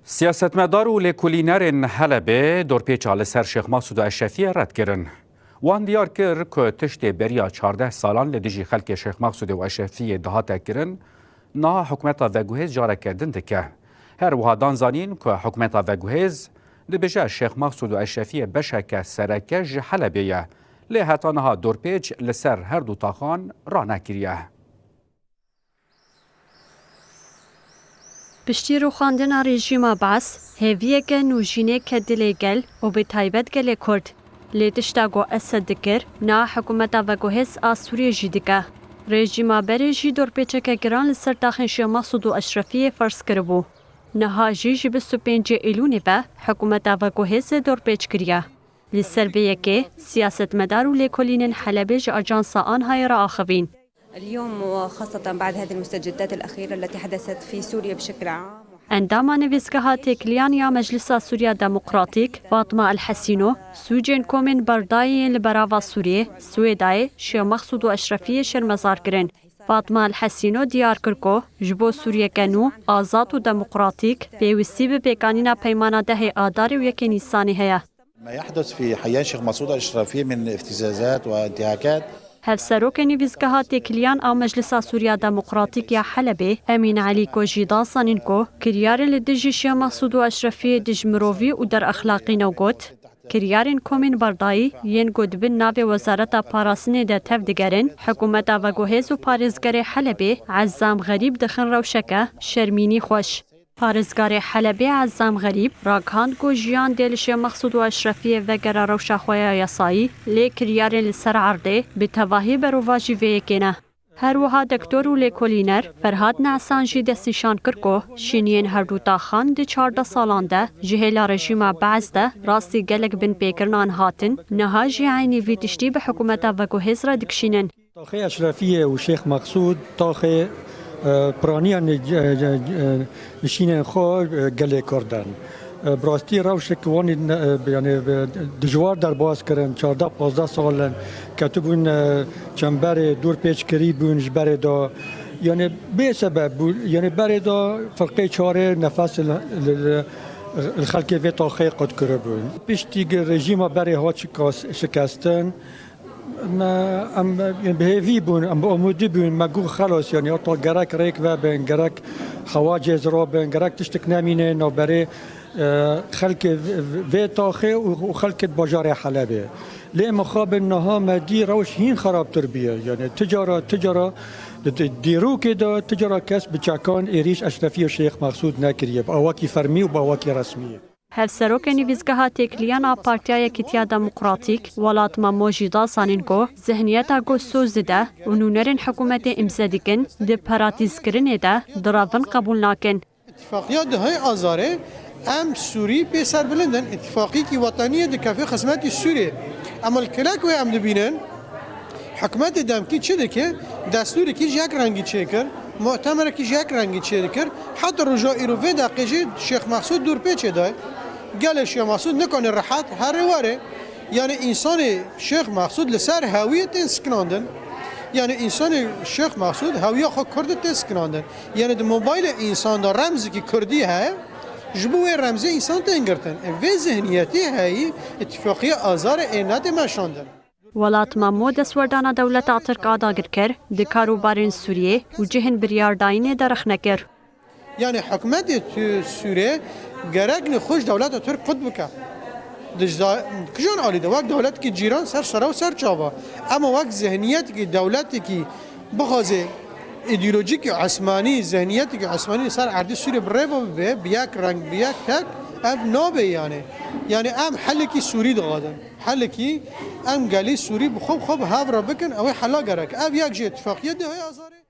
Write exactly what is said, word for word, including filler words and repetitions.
Siyasetmedar û lêkolînerên Helebê dorpêça li ser Şêx Maqsûd û Eşrefiyê red kirin. Wan diyar kir ku tiştê beriya çardeh salan li dijî xelkê Şêx Maqsûdê û Eşrefiyê dihate kirin, niha hikûmeta veguhêz careke din dike. Her wiha dan zanîn ku hikûmeta veguhêz dibêje Şêx Maqsûd û Eşrefiyê beşeke sereke ji Helebê ye. Lê heta niha dorpêç li ser her du taxan ranekiriye. Piştî rûxandina rejîma Beas, hêviyeke nûjînê ket dilê gel û bi taybet gelê Kurd. Lê tişta ku Esed dikir, niha hikûmeta veguhêz a Sûriyê jî dike. Rejîma berê jî dorpêçeke giran li ser taxên Şêx Maqsûd û Eşrefiyê ferz kiribû. Niha jî ji bîst û pêncê Îlûnê ve hikûmeta veguhêzê dorpêç kiriye. Li ser vê yekê, siyasetmedar û lêkolînên Helebê ji ajansa Anhayê re axivîn. اليوم وخاصة بعد هذه المستجدات الأخيرة التي حدثت في سوريا بشكل عام. Endama Nivîsgeha Têkiliyan ya Meclisa Sûriya Demokratîk, Fatma El Hesîno, sûcên komên berdayî yên li berava Sûriyê, Swêdayê, Şêx Mexsûd û Eşrefiyê şermezar kirin. Fatma El Hesîno diyar kir ku ji bo Sûriyeke nû, azad û demokratîk, pêwîstî bi pêkanîna peymana dehê Adarê û yekê Nîsanê heye. ما يحدث في حيان شيخ مقصود الأشرفي من ابتزازات وانتهاكات. Hevserokê Nivîsgeha Têkiliyan a Meclisa Sûriya Demokratîk ya Helebê, Emîn Elî, ku jî da zanîn ku kiryarên li dijî Şêx Mexsûd û Eşrefiyê dijmirovî û derexlaqî ne, got, kiryarên komên berdayî yên ku di bin navê Wezareta Parastinê de tev digerin, hikûmeta veguhêz û parêzgerê Helebê Ezzam Xerîb dixin rewşeke şermînî xweş. Parêzgarê Helebê Ezzam Xerîb ragihand ku jiyan dê li Şêx Mexsûd û Eşrefiyê vegera rewşa xwe ya yasayî, lê kiryarên li ser erdê bi tevahî berovajî vê yekê ne. Her wiha doktor û lêkolîner Ferhad Nesan jî destnîşan kir ku şîniyên herdu taxan di çardeh salan de ji hêla rejîma Beas de rastî gelek binpêkirinan hatin, niha jî eynî vî tiştî bi hikûmeta veguhêz re dikişînin. Taxê Eşrefiyê û Şêx Mexsûd taxê, e, piraniya nê-, e, e, e, nişînên xwe, e, gelê Kurd in. E, bi rastî rewşek wan ê ne-, e, yani, e, dijwar derbas kirin, çardeh pazdeh sal in ketibûn, e, çemberê, dorpêç kirî bûn ji berê de. Yani bê sebeb bû, yani berê de firqê çarê nefes li, li, li, li xelkê vê taxê qut kiribûn. Piştî ku rejîma berê hat şikas-, şikestin, Me, em, em bi hêvî bûn, em bi umûdî bûn, me got, xelas, yani, heta gerek rêk vebin, gerek hewa cêzra bin, gerek tiştik nemîne navberê, e, xelkê v-, v-, vê taxê û, û xelkê bajarê Helebê. Lê mixabin niha me dî rewş hîn xerabtir bûye. Yani, ti cara, ti cara di, di dîrokê de ti cara kes bi çekan êrîş Eşrefî û Şêx Mexsûd nekiriye, bi awakî fermî û bi awakî resmî. Hevserokê Nivîsgeha Têkiliyan a Partiya Yekîtiya Demokratîk, Welat Memo jî da zanîn ku zihniyeta ku soz dide û nûnerên hikûmetê îmze dikin, di paratîzkirinê de direvin qebûl nakin. Îtîfaqiya dehê Azarê em Sûrî pê serbilind in. Îtîfaqiyekî weteniyê dikeve xizmetî Sûriyê. Em li kelek wê em dibînin. Hikûmetê demkî çi dike? Destûrekî ji yek rengî çêkir, mutemerekî ji yek rengî çêdikir. Heta roja îro vê deqê jî Şêx Mexsûd dûrpêçê dayê. Gelê Şêx Mexsûd nikane rehet herê were. Yani însanê Şêx Mexsûd li ser hewiyê tên sikinandin. Yani însanê Şêx Mexsûd hewiya xwe Kurd tên sikinandin. Yani di mobaylê însan de remzekî Kurdî heye, ji bo wê remzê însan tên girtin. E, vê zihniyetê heyî îtîfaqiya Azarê ê netê meşandin. Welat Memo destwerdana dewleta Tirk a dagirker di karûbarên Sûriyê û cihên biryardayînê de rexne kir. Yani hikûmetê tu-, Sûriyê gerek ne xwe ji dewleta Tirk qut bike. Di za-, kijan alî de wek dewletekî cîran ser sera û ser çava. Ema wek zihniyetekî dewletekî bixwaze îdeolojîkî Osmanî, zihniyetekî Osmanî li ser erdê Sûriyê bi rê ve bibe, bi yek reng, bi yek tek, ev nabe yani. Yani em helekî Sûrî dixwazin. Helekî em gelî Sûrî bi xwe bi xwe bi hev re bikin, ew ê hela gerek. Ev yek ji îtîfaqiya dehê Azarê.